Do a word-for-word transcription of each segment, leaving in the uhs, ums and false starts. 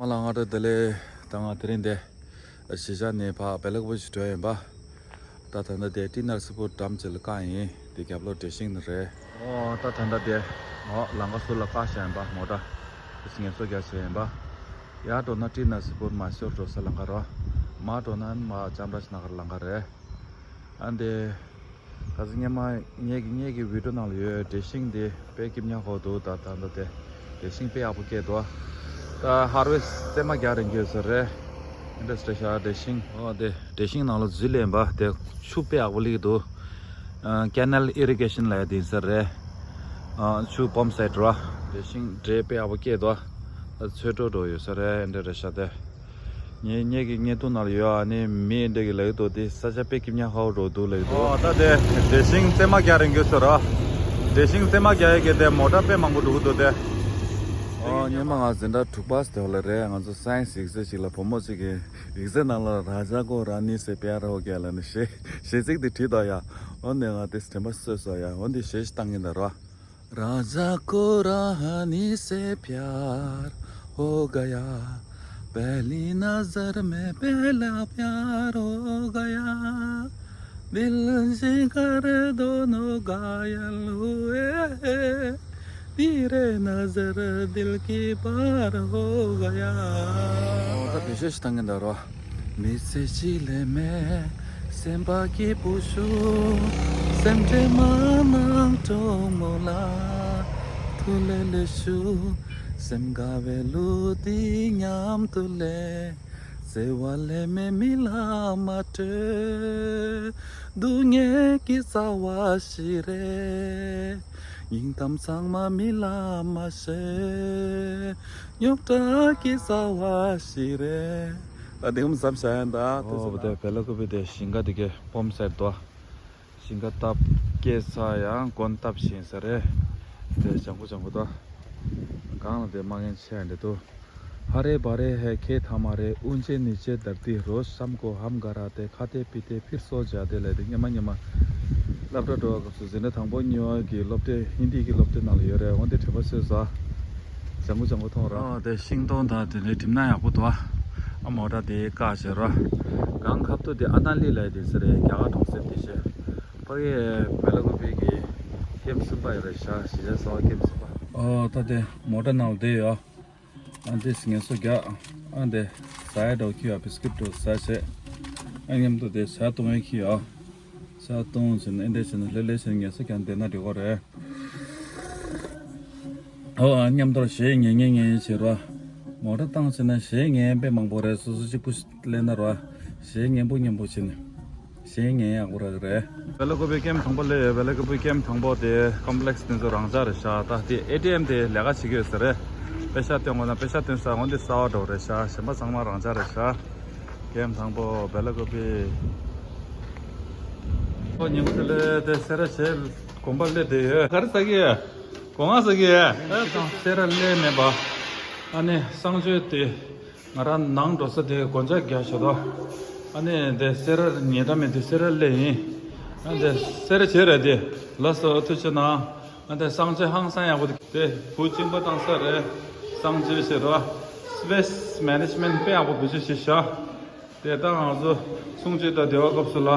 མ་ལ་ང་ཏོ་དེ་ལས་ད་ང་དེ་རིང་དེ་གཞིས་ཆགས་ནས་ཕ་བེ་ལ་ཀུ་པེ་ཞིག་འགྲོ་ཡིན་པ། ད་ད་ལྟ་དེ་ཏི་ནར་སི་པུར་འགྲམ་ཅིག་ལ་བཀག་ཡིན། དེ་རྒྱབ་ལོགས་འབྲས་ཞིང་ནི་རེད། ཨོ་ད་ད་ལྟ་དེ་ཨོ་ལམ་ཁ་ཟུར་ལ་བཀག་བཞག་ཡིན་པ། མོ་ཊ་ངལ་གསོ་རྒྱག་བྱས་ཡིན་པ། ཡར་འགྲོ་ན་ཏི་ནར་སི་པུར་མ་ཤོར་འགྲོ་ས་ལམ་ཁ་རོ། མར་འགྲོ་ན་མ་ཅམ་ར་ཤི་ན་གར་ལམ་ཁ་རེད། ཨ་འདི། ད་ཚོ་སྔོན་མ་ངེད་ཀྱི་ངེད་ཀྱི་བི་ཌིའོ་ནང་ལ་ཡོད། འབྲས་ཞིང་འདི་དཔེ་སྐྱིད་ཉག་ཧོ་འདུག་ད་ད་ད་དེ་འབྲས་ཞིང་དཔེ་ཡག་པོ་སྐྱེས་འདུག་ད་ཧར་ཝེ་སི་ཊི་རྩེད་མ་རྒྱག་རན་གྱི་ཡོད་ས་རེད། ཨིན་ཌ་སི་ཊི་རི་ཤ་འབྲས་ཞིང་། ཨོ་དེ་འབྲས་ཞིང་ནང་ལ་འཛུལ་ལེན་པ་དེ་ཆུ་དཔེ་ཡག་པོ་ལེགས་འདུག་ཨ་ཀེ་ནལ་ཨི་རི་གེ་ཤན་ལ་ཡ་དེ་ཡིན་ས་རེད། ཨ་ཆུ་པམ་སེ་ཊི་ར། འབྲས་ཞིང་འབྲས་དཔེ་ཡག་པོ་སྐྱེས་འདུག་ད་ཚོད་འགྲོ་འགྲོ་ཡོད་ས་རེད། ཨིན་ཌ་སི་ཊི་རི་ཤ་དེ། ངའི་ངེད་ཀྱི་བརྙན་ཐུང་ནང་ལ་ཡོད། ཨ་ནི་མི་འདྲ་གི་ལབ་ཀྱི་འདུག་དེ་ས་ཆ་དཔེ་སྐྱིད་ཉག་ཧོ་འདུག་ལབ་ཀྱི་འདུག་ཨོ་ད་དེ་འབྲས་ཞིང་རྩེད་མ་རྒྱག་རན་གྱི་ཡོད་ས་རེད། འབྲས་ཞིང་རྩེད་མ་རྒྱག་ཡས་ཀྱི་དེ་མོ་ཊ་དཔེ་མང་པོ་འགྲོ་གི་འདུག་དེ། ཨོ་སྔོན་མ་ང་འཛིན་གྲྭ་དྲུག་པ་དེ་ལ་རེད། ང་ཚོ་སའེན་སི་ཡིག་ཚད་ཅིག་ལ་བུ་མོ་ཅིག་གིས་ཡིག་ཚད་ནང་ལ་རཱ་ཇ་ཀོ་རཱ་ནི་སེ་པྱར་ཧོ་ག་ཡ་ལབ་ནས་གཞས་གཞས་ཚིག་དེ་བྲིས་འདུག་ཡ། འོ་ནས་ང་དེ་དྲན་པ་གསོས་སོང་ཡ། འོ་འདི་གཞས་ཤིག་བཏང་གི་འདུག་ར། राजा को रानी से प्यार हो गया, पहली नजर में पहला प्यार हो गया, दिल जिगर दोनों घायल हुए, तेरे नजर दिल की पार हो गया। ད་བེད་སྤྱོད་ཞིག་བཏང་གི་འདུག་ར། མི་ཚེ་སྤྱི་ལས་མེད། སེམས་པ་སྐྱིད་པོ་ཞུ། སེམས་ཁྲལ་མ་གནང་གྲོགས་མོ་ལ། ཐུགས་ལས་ལས་ཞུ། སེམས་དགའ་བའི་གླུ་འདི་མཉམ་དུ་ལེན། བརྩེ་བ་ལས་མེད་མི་ལ་མ་སྤྲོད། སྡུག་བསྔལ་གྱི་རྩ་བ་ཞིག་རེད། སྙིང་གཏམ་ཚང་མ་མི་ལ་མ་བཤད། རྙོག་དྲ་གི་རྩ་བ་ཞིག་རེད། ད་དེ་ངམ་བསམ་བྱ་ཡང་ད་དེ་ཨོ་ཟེར་ན། དེ་བེ་ལ་ཀུ་པེ་དེ་ཞིང་ཁ་དེ་གའི་སྤོམ་སེ་ཊི་དོ། ཞིང་ཁ་བཏབ་སྐྱེས་ཚར་ཡང་གོན་བཏབ་བཞིན་ས་རེད། དེ་ལྗང་ཁུ་ལྗང་ཁུ་དོ། གང་ལ་དེ་མ་ངན་ཆེ་ཡང་དེ་དོ། हरे भरे है खेत हमारे, ऊंचे नीचे धरती रोज, शाम को हम घर आते, खाते पीते फिर सो जाते ལབ་དེ་སྔོན་མ་སྔོན་མ་སློབ་གྲྭ་འགྲོ་བ་སྐབས་སུ་འཛིན་གྲྭ་དང་པོ་གཉིས་པ་གི་སློབ་དེབ་ཧིན་དི་གི་སློབ་དེབ་ནང་ལ་ཡོད་རེད། འོན་ཏེ་དྲན་པ་གསོས་ས། ལྗང་ཁུ་ལྗང་ཁུ་མཐོང་ར། ཨ་དེ་ཤིང་སྡོང་དང་དེ་འདྲའི་གྲིབ་ནག་ཡག་པོ་འདུག་ཨ་མོ་ཊ་དེ་བཀག་བྱས་ར། གང་ཁབ་ཏུ་དེ་ཨ་ན་ལི་ལབ་དེ་ས་རེད། རྒྱ་གར་གྲོང་གསེབ་དེ་བྱས། ཕ་གི་བེ་ལ་ཀུ་པེ་གི་ཀེམ་གསུམ་པ་ཡོད་རེད་ཤག་གཞིས་ཆགས་གསར་པ་ཀེམ་གསུམ་པ། ཨོ་ད་དེ་མོ་ཊ་ནང་ལ་བསྡད་ཡོད། ཨ་འདི་ངལ་གསོ་རྒྱག་ཨ་འདི་ཟ་ཡ་འདྲ་བོ་ཁྱེར་ཡོད། བི་སི་ཀིཊ་འདྲ་བོ་ཟ་བྱས། ཨ་མཉམ་དུ་དེ་ཇ་བཏུང་ཡ་ཁྱེར་ཡོད། ཇ་བཏུང་བྱས་ནས་ཨེ་འདྲ་བྱས་ནས་ལྷོད་ལྷོད་བྱས་ནས་ངལ་གསོ་རྒྱག་བསྡད་ན་འགྲིག་གི་རེད། ཨོ་ཨ་མཉམ་དུ་གཞས་ཉན་ཉན་ཉན་ཉན་བྱེད་རོགས། མོ་ཊ་བཏང་བྱས་ན་གཞས་ཉན་དཔེ་མང་པོ་རེད། སོ་སོ་གཅིག་པུ་ལེན་ན་རོ། གཞས་སྙན་པོ་སྙན་པོ་བྱས་ནས། གཞས་ཉན་ཡག་པོ་རག་གི་རེད། བེ་ལ་ཀུ་པེ་ཀེམ་དང་པོ་ལས་བེ་ལ་ཀུ་པེ་ཀེམ་དང་པོ་དེ་ཀོམ་པི་ལེགས་དེ་ཚོ་རང་འཇགས་རེད་ཤག་ད་དེ་ཨེ་ཊི་ཨེམ་དེ་ལས་ཀ་བྱེད་ཀྱི་ཡོད་ས་རེད། པེ་ཤ་སྟོན་དགོས་ན་པེ་ཤ་སྟོན་ས་འོན་ཏེ་གསར་པ་འདྲ་བོ་རེད་ཤག་གཞན་པ་ཚང་མ་རང་འཇགས་རེད་ཤག་ཀེམ་དང་པོ་བེ་ལ་ཀུ་པེ། ཁོ་ཉིན་གུང་དེ་ལས་དེ་སེ་ར་བྱེས་དགོན་པ་སླེབས་བསྡད་ཡོད། ག་རེ་ཟ་གི་ཡོད། སྒོ་ང་ཟ་གི་ཡོད། ཨ་ད་སེ་ར་སླེབས་མེད་པ། ཨ་ནི་གསང་སྤྱོད་དེ། ང་རང་ནང་འགྲོ་ས་དེ་སྒོ་ལྕགས་རྒྱག་ཞོར་དུ། ཨ་ནི་དེ་སེ་ར་ཉེ་འགྲམ་མི་དེ་སེ་ར་སླེབས་ཡིན། ཨ་དེ་སེ་ར་བྱེས་རེད་དེ། ལགས་སོ་ཐུགས་རྗེ་གནང་། ཨ་དེ་གསང་སྤྱོད་ཧང་སང་ཡག་པོ་དེ་བུ་གཅིན་པ་བཏང་ས་རེད། གསང་སྤྱོད་བྱེད་རོགས། Waste Management དཔེ་ཡག་པོ་བེད་སྤྱོད་བྱེད་ཤག་དེ་ད་ང་ཚོ་གསུང་ཆོས་དང་བདེ་བ་སྐབས་སུ་ལ།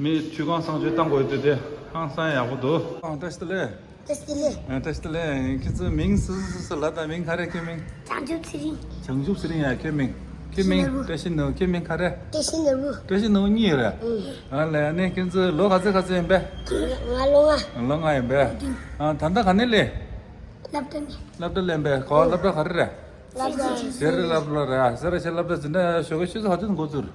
མི་ཆུ་ཁང་གསང་སྤྱོད་བཏང་དགོས་དུས་དེ་ཧང་སང་ཡག་པོ་འདུག་ཨང་བཀྲ་ཤིས་བདེ་ལེགས། བཀྲ་ཤིས་བདེ་ལེགས། ཨ་བཀྲ་ཤིས་བདེ་ལེགས། ཁྱེད་ཚོའི་མིང་སུ་སུ་སུ་ལབ་དང་། མིང་ག་རེ། ཁྱོད་མིང་། བྱང་ཆུབ་ཚེ་རིང་། བྱང་ཆུབ་ཚེ་རིང་ཡ། ཁྱོད་མིང་། ཁྱོད་མིང་། བཀྲ་ཤིས་ནོར་བུ། ཁྱོད་མིང་ག་རེ། བཀྲ་ཤིས་ནོར་བུ། བཀྲ་ཤིས་ནོར་བུ་གཉིས་རེད། ཨ་ལས་ནི་ཁྱེད་ཚོའི་ལོ་ག་ཚོད་ག་ཚོད་ཡིན་པས། ང་ལོ་ལྔ། ལོ་ལྔ་ཡིན་པས། ཨ་ད་ལྟ་ག་ནས་སླེབས། སློབ་གྲྭ་ནས། སློབ་གྲྭ་སླེབས་པས། ག་བ་སློབ་གྲྭ་ག་རེ་རེད། སེ་ར་སློབ་གྲྭ་རེད། ཨ་སེ་ར་བྱེས་སློབ་གྲྭ་འཛིན་གྲྭ་ཞོགས་ཀས་ཆུ་ཚོད་ག་ཚོད་ནས་འགོ་ཚུགས།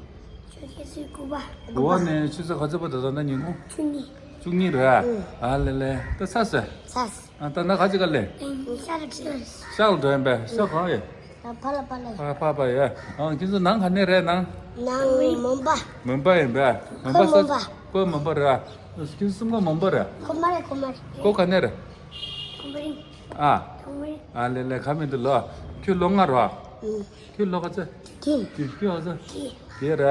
ཆུ་ཚོད་དགུ་པ། དགུ་པ་ནས་ཆུ་ཚོད་ག་ཚོད་བར་དུ། ད་ལྟ་ཉིན་གུང་བཅུ་གཉིས། བཅུ་གཉིས་རེད། ཨ་ལེ་ལེ། ད་ཚར་སོང་། ཚར་སོང་། ཨ་ད་ནང་ག་ཅིག་ག་སླེབས། ཤག་ལ་འགྲོ་ཡིན་པས། ཤག་གང་ཡོད། ཕ་ལ་ཕ་ལ། ཨ་ཕ་ཕ་ཡོད། ཨ་ཁྱེད་ཚོ་ནང་ག་ནས་རེད། ནང་། ནང་མོན་པ། མོན་པ་ཡིན་པས། མོན་པ་ས། ཁོ་མོན་པ། ཁོ་མོན་པ་རེད། ཁྱེད་ཚོ་གསུམ་ཀ་མོན་པ་རེད། ཁོ་མ་རེད། ཁོ་མ་རེད། ཁོ་ག་ནས་རེད། ཁོ་མ་རེད། ཨ། ཨ་ལེ་ལེ། ག་མི་འདུག་ལོ། ཁྱོད་ལོ་ལྔ་རོ། ཁྱོད་ལོ་ག་ཚོད། ཁྱོད་ཁྱོད་ག་ཚོད། དེ་ར།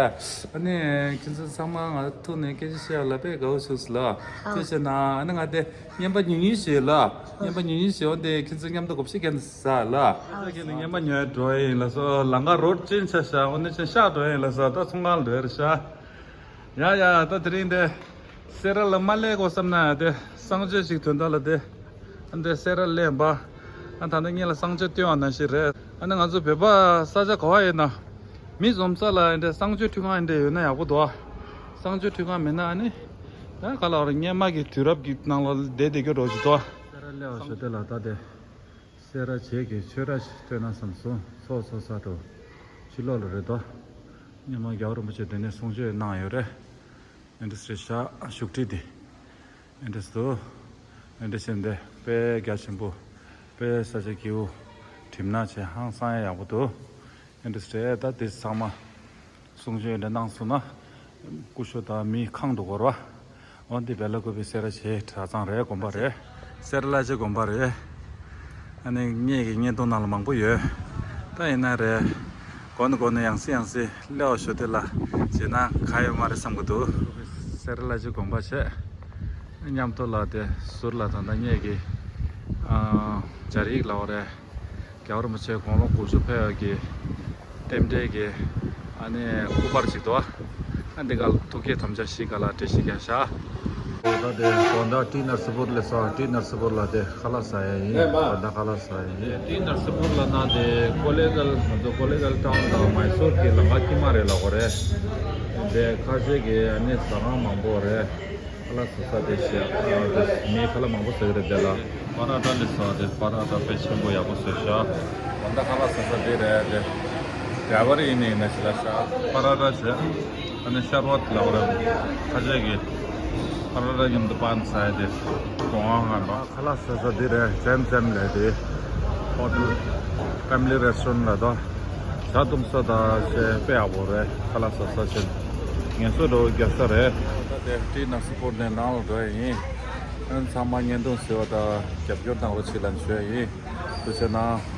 ཨ་ནི་ཁྱེད་ཚོ་ཚང་མ་ང་ཐུག་ནས་སྐད་ཆ་བཤད་ཡ་ལ་དཔེ་དགའ་བོ་བྱུང་སོང་ལ། དེ་བྱས་ན་ཨ་ནི་ང་དེ་རྔན་པ་ཉུང་ཉུང་བྱས་ལ། རྔན་པ་ཉུང་ཉུང་བྱས། འོན་ཏེ་ཁྱེད་ཚོ་མཉམ་དུ་གོ་ཤེས་མཁན་ཟ་ལ། ཁྱེད་ནི་རྔན་པ་ཉོས་འགྲོ་ཡིན་ལ་སོ། ལམ་ཁ་རོ་ཅན་ཆ་ཤ། འོ་ནི་ཅན་ཤ་འགྲོ་ཡིན་ལ་སོ། ད་ཚོང་ཁང་ལ་འགྲོ་ཡ་རེད་ཤ། ཡ་ཡ། ད་དེ་རིང་དེ་སེ་ར་ལ་མ་སླེབས་གོ་བསམ་ན་དེ་གསང་སྤྱོད་ཅིག་དོན་དག་ལ་དེ། ཨ་འདི་སེ་ར་སླེབས་པ། ཨ་ད་ནི་ངེད་ལ་གསང་སྤྱོད་སྟོན་པ་ནང་བཞིན་རེད། ཨ་ནི་ང་ཚོ་བོད་པ་ས་ཆ་ག་བ་ཡིན་ན། མི་འཛོམས་ས་ལ་ཨ་འདི་གསང་སྤྱོད་འཕྲུལ་ཁང་ཨ་འདི་ཡོད་ན་ཡག་པོ་འདུག། གསང་སྤྱོད་འཕྲུལ་ཁང་མེད་ན་ཨ་ནི། ད་ག་ལ་བར་སྔོན་མ་གི་དུས་རབས་ཀྱི་ནང་ལ་བསྡད་བསྡད་རྒྱུ་འགྲོ་བཞིན་འདུག། སེ་ར་སླེབས་པ་ཞོ་དེ་ལ་ད་དེ། སེ་ར་བྱེས་ཀྱི་ཆོས་ར་ཞིག་སྟོན་ན་བསམ་སོང་། ཚོགས་ཚོགས་ས་དུ་ཕྱི་ལོགས་ལ་རེད་དོ། སྔོན་མ་རྒྱལ་བ་རིན་པོ་ཆེ་དེ་ནས་གསུང་ཆོས་གནང་ཡོད་རེད། ཨེ་འདྲ་སེ་ཤ་བཞུགས་ཁྲི་དེ། ཨེ་འདྲ་སུ། ཨེ་འདྲ་བྱས་འདི་དཔེ་རྒྱ་ཆེན་པོ། དཔེ་ས་ཆ་སྐྱིད་པོ། གྲིབ་ནག་བྱས་ཧང་སང་ཡ་ཡག་པོ་འདུག། ཨེ་འདྲ་སེ་ད་དེ་ཚང་མ། གསུང་ཆོས་འདྲ་གནང་སོང་ན། སྐུ་ཞབས་དང་མི་ཁང་དུ་འགོར་བ། འོ་འདི་བེ་ལ་ཀུ་པི་སེ་ར་བྱེས་གྲྭ་ཚང་རེད། དགོན་པ་རེད། སེ་ར་བླ་སྤྱི་དགོན་པ་རེད། ཨ་ནི་ངེད་ཀྱི་བརྙན་ཐུང་ནང་ལ་མང་པོ་ཡོད། ད་ཡིན་ན་རེད། གོ་ནི་གོ་ནི་ཡང་སེ་ཡང་སེ་སླེབས་པ་ཞོ་དེ་ལ་བྱས་ན་ག་ཡོད་མ་རེད་བསམ་གི་འདུག། སེ་ར་བླ་སྤྱི་དགོན་པ་བྱས། མཉམ་དུ་ལ་དེ་ཟུར་ལ་ད་ལྟ་ངེད་ཀྱི་ཨ་སྦྱར་ཡིག་ལ་འོ་རེད། རྒྱལ་བ་རིན་པོ་ཆེ་དགུང་ལོ་དགུ་བཅུ་ཕེབས་ཡག་གི་རྟེན་འབྲེལ་གྱི་ཨ་ནི་སྐུ་པར་ཅིག་འདུག། ཨ་འདི་ག་ལ་ཐུགས་བསྐྱེད་དམ་བཅའ་བཞེས་ག་ལ་འགྲེལ་བཤད་རྒྱག་ཤག། ཨོ་ད་དེ་དགོང་དག་ཊི་ནར་སི་པུར་ལ་སོ། ཊི་ནར་སི་པུར་ལ་དེ་ཁ་ལག་ཟ་ཡ་ཡིན། དགོང་དག་ཁ་ལག་ཟ་ཡ་ཡིན། ཊི་ནར་སི་པུར་ལ་ན་དེ་ཀོ་ལེ་གལ། ང་ཚོ་ཀོ་ལེ་གལ་ཊའུན་དང་མའི་སོར་གྱི་ལམ་ཁ་དཀྱིལ་མ་རེད་ལབ་དགོས་རེད། དེ་ཁ་ཤས་ཀྱི་ཨ་ནི་ཟ་ཁང་མང་པོ་རེད། ཁ་ལག་ཟ་ས་དེ་བྱས། ཨ་དེ་མིའི་ཁ་ལག་མང་པོ་ཟ་གི་རེད་དེ་ལ། པ་ར་ཏ་ལི་ཟ་དེ་པ་ར་ཏ་དཔེ་ཆེན་པོ་ཡག་པོ་བཟོས་ཤག། ད་ལྟ་ཁ་ལག་ཟ་ས་དེ་རེད་དེ། རྒྱ་གར་ཡིན་ནི་ཡིན་ན་ཞིག་ལ་ཤག། པ་ར་ཏ་བྱས། ཨ་ནི་ཤར་བ་ལ་བ་ར་ཁ་ཤས་ཀྱི་པ་ར་ཏ་མཉམ་དུ་པན་ཟ་ཡ་དེ་གོང་བ་ང་ལ། ཁ་ལག་ཟ་ས་འདི་རེད། ཛེམ་ཛེམ་ལབ་དེ། ཧོ་ཊེལ་ཕེ་མི་ལི་རེ་སི་ཊོ་རེན་ཊི་ལ་དོ། ཇ་འཐུང་ས་དང་ཞེ་དཔེ་ཡག་པོ་རེད། ཁ་ལག་ཟ་ས་ཆེན། ངལ་གསོ་འགྲོ་རྒྱག་ས་རེད། ད་དེ་ཊི་ནར་སི་པུར་ནས་ནང་ལ་འགྲོ་ཡ་ཡིན། ཨ་ནི་ཚང་མ་བརྙན་ཐུང་གཟིགས་པ་དང་རྒྱབ་སྐྱོར་གནང་རོགས་བྱེད་ལབ་ཞུ་ཡ་ཡིན། ཐུགས་རྗེ་གནང་།